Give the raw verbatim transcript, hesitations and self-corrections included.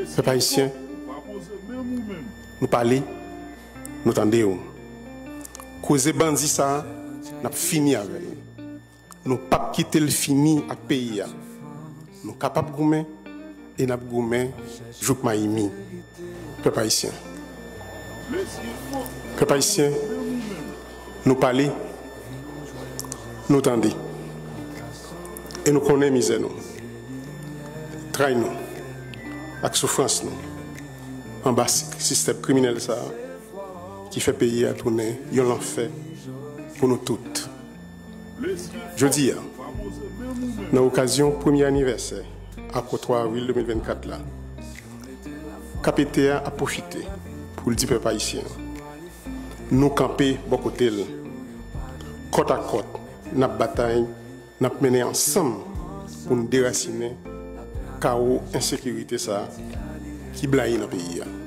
Pèp ayisyen, nou pale, nou tande w. Koze bandi sa a, n ap fini avè l. Nou p ap kite l fini ak peyi a. Nou kapab goumen e n ap goumen jouk mayimi. Pèp ayisyen. Pèp ayisyen, nou pale, nou tande. E nou konnen mizè nou, tray nou, ak soufrans nou anba si-, sistèm kriminèl sa a ki fè peyi a tounen yon lanfè pou nou tout. Jodi a, nan okazyon premye anivèsè Akò twa avril de mil vennkat la, K P T a ap pwofite pou l di pèp ayisyen an, nou kanpe bò kote l. Kòt a kòt, n ap batay, n ap mennen ansanm pou n derasinen kawo ensekirite sa a ki blayi nan peyi a.